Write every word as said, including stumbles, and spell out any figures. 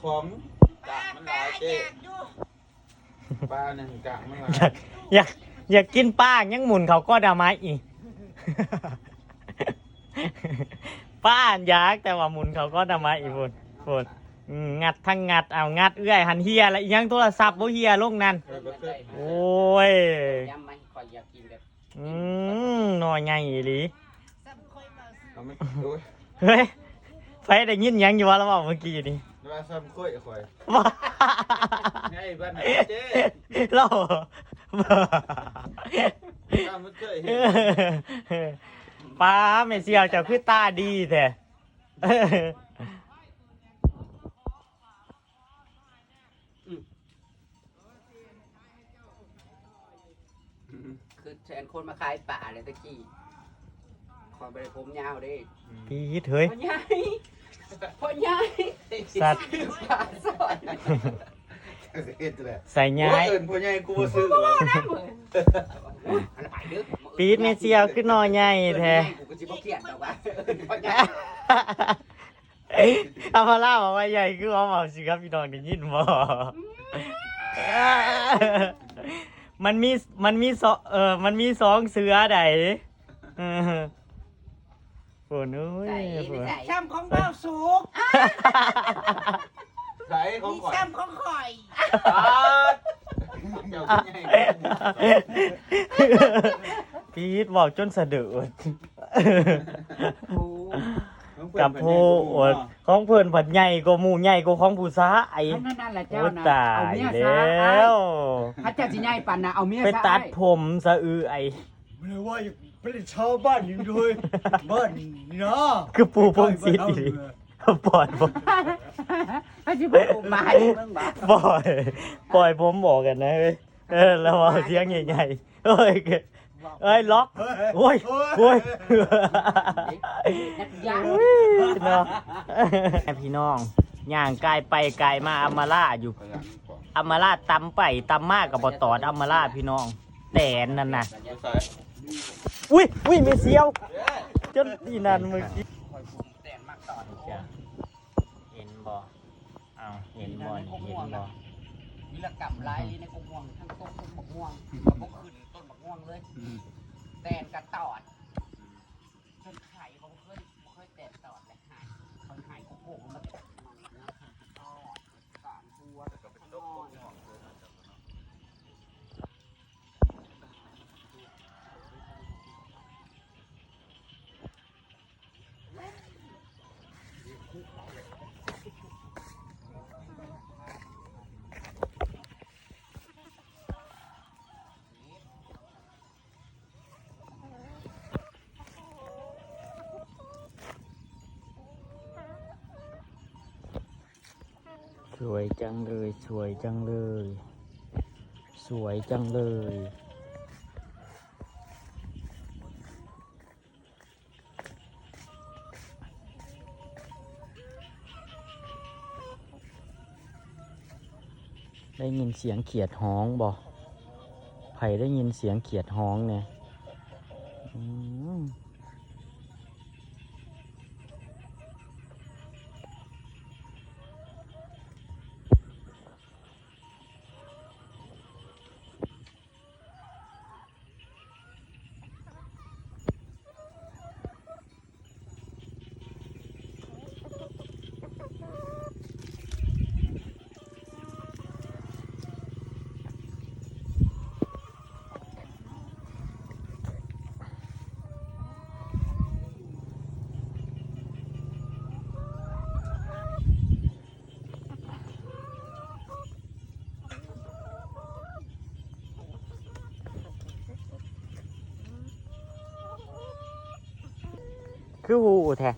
ของกากมันหลายเจ๊ ปลาเนี่ยกากมันหลาย อยาก อยาก อยากกินปลายังหมุนเขาก็ดาไม้อีก ป้าอันอยากแต่ว่าหมุนเขาก็ดาไม้อีกพุนพุนอืมงัดทั้งงัดเอางัดเอื้อยหันเฮียละอีหยังโทรศัพท์บ่เฮียลงนั่น เออบ่เคย โอ้ย ย้ำไหมคอยอยากกินแบบ อืมหน่อใหญ่อีหลี เอาไม่โอ้ย เฮ้ยไผได้ยินหยังอยู่วะเราบอกเมื่อกี้นี่ ว่าซ้ำเคยข่อย ว่า ไงบ้านไหนเจ๊ เรา ซ้ำมันเคยเห็น ป้าแม่เสี่ยวเจ้าคือตาดีแท้ คือแทนคนมาขายป่าเลยตะกี้ขอไปผมยาวเด้ ปี๊ดเฮ้ย พ่อใหญ่พ่อใหญ่ สัตว์ ป่าสอน เฮ็ดเลย ใส่ย้าย เอิ้นพ่อใหญ่กูบ่ซื้อ อันไปเด้อ ปี๊ดแม่เสี่ยวคือหน่อใหญ่แท้ กูก็สิบ่เขียนดอกว่าพ่อใหญ่ เอามาเล่าเอาไว้ใหญ่คือเอาเอาสิครับพี่น้องได้ยินบ่มันมีมันมีสองเออมันมีสองเสือใดเออโอ้ย ใส่ โอ้ย ใส่ ซ้ำของเบาสุก ใส่ของ มี ข่อย ซ้ำของข่อย ปาดเจ้าพ่อใหญ่ ปี๊ดบอกจนสะดุด ของเพิ่น กับผู้อดของเพิ่นผัดใหญ่กว่าหมู่ใหญ่กว่าของผู้ชาย ทำนั่นนั่นแหละ โอ้ เจ้านะ ตาย เอาเมียซะ แล้ว พระเจ้าสิใหญ่ปานนะเอาเมีย ไป ซะ ตัดผมสะอือไอ ไม่ได้ว่าไปเล่นชาวบ้านอยู่ด้วยบ้านนี่นะ คือปู่พงศิษย์อีหลีปล่อยผม พระจิบอกมาให้มึงบอก ปล่อยปล่อยผมบอกกันนะเฮ้ยเออแล้วเอาเสียงใหญ่ๆเฮ้ยเอ้ยล็อกโอ้ยโอ้ยเนาะพี่น้องย่างกายไปกายมาอามาล่าอยู่อามาล่าตำไปตำมากับปตอดอามาล่าพี่น้องแตนนั่นนะ ใส่ อุ้ยอุ้ยมีเสียวจนอีนั่นเมื่อกี้ คอยปรุงแต่งมากตอน เห็นบ่เอาเห็นบ่นี่เห็นบ่ วิรกรรมร้ายในกงม่วงทั้งต้นต้นมะม่วงกับพวกขึ้นต้นมะม่วงเลยแตนกระตอดจนไข่เขาเคยเคยแตนตอดเลยหายเขาหายเขาโผล่มาแต่ตอดสามตัว สวยจังเลย สวยจังเลย สวยจังเลย ได้ยินเสียงเขียดฮ้องบ่ ไผได้ยินเสียงเขียดฮ้องเนี่ยอืม คือฮู้แท้